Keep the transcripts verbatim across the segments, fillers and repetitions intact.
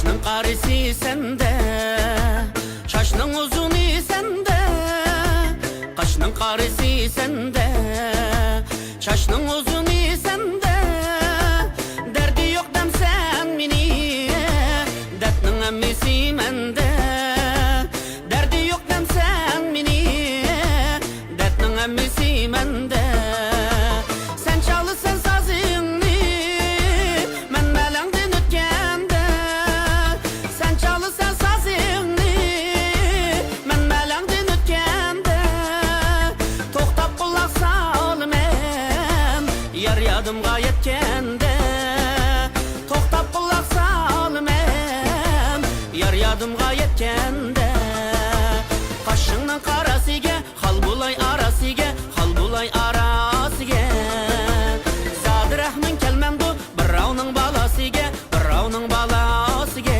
قارىسى سەندە، چاچنىڭ ئۇزۇنى سەندە، قاشنىڭ قارىسى سەندە، چاچنىڭ ئۇزۇنى سەندە. دەردى يوق دەمسەن مېنى، دەردنىڭ ھەممىسى مەندە. دەردى يوق دەمسەن مېنى، دەردنىڭ ھەممىسى مەندە. سەن چالىسەن سازىڭنى، مەن مەلەڭدىن ئۆتكەندە. سەن چالىسەن سازىڭنى، مەن مەلەڭدىن ئۆتكەندە. توختاپ قۇلاق سالىمەن، يار يادىمغا يەتكەندە. توختاپ قۇلاق سالىمەن، يار يادىمغا يەتكەندە. قاشىڭنىڭ قاراسىگە، خال بولاي ئاراسىگە، خال بولاي ئاراسىگە. زادى رەھمىڭ كەلمەمدۇ بىراۋنىڭ بالاسىگە، بىراۋنىڭ بالاسىگە.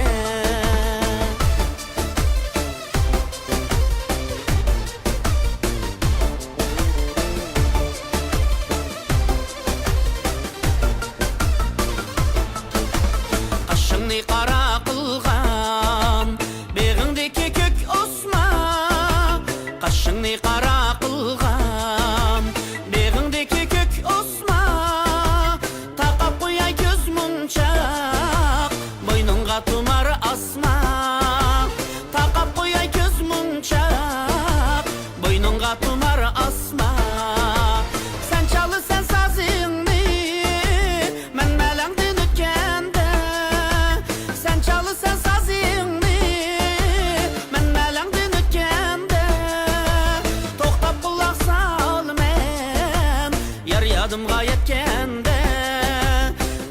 قاشىڭنى قارا قىلغان بېغىڭدىكى كۆك ئاسما، قاشىڭنى قارا قىلغان بېغىڭدىكى كۆك ئاسما. تاقاپ قوياي كۆز مۇڭچاق، بوينۇڭغا تۇمار ئاسما. تاقاپ قوياي كۆز مۇڭچاق، بوينۇڭغا تۇمار ئاسما. سەن چالىسەن سازىڭنى، مەن مەلەڭدىن ئۆتكەندە. سەن چالىسەن سازىڭنى، مەن مەلەڭدىن ئۆتكەندە. توختاپ قۇلاق سالىمەن، يار يادىمغا يەتكەندە.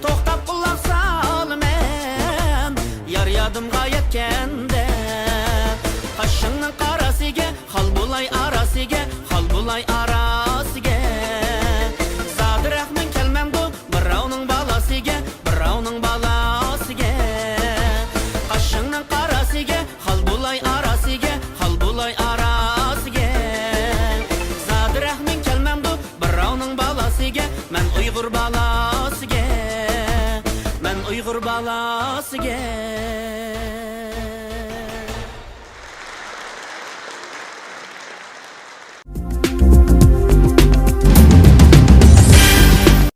توختاپ قۇلاق سالىمەن، يار يادىمغا يەتكەندە. قاشىڭنىڭ قاراسىگە، خال بولاي ئاراسىگە، خال بولاي ئاراسىگە. زادى رەھمىڭ كەلمەمدۇ بىراۋنىڭ بالاسىگە، بىراۋنىڭ بالاسىگە. قاشىڭنىڭ قاراسىگە، خال بولاي ئاراسىگە، خال بولاي ئاراسىگە. زادى رەھمىڭ كەلمەمدۇ بىراۋنىڭ بالاسىگە، مەن ئۇيغۇر بالاسىگە، مەن ئۇيغۇر بالاسىگە.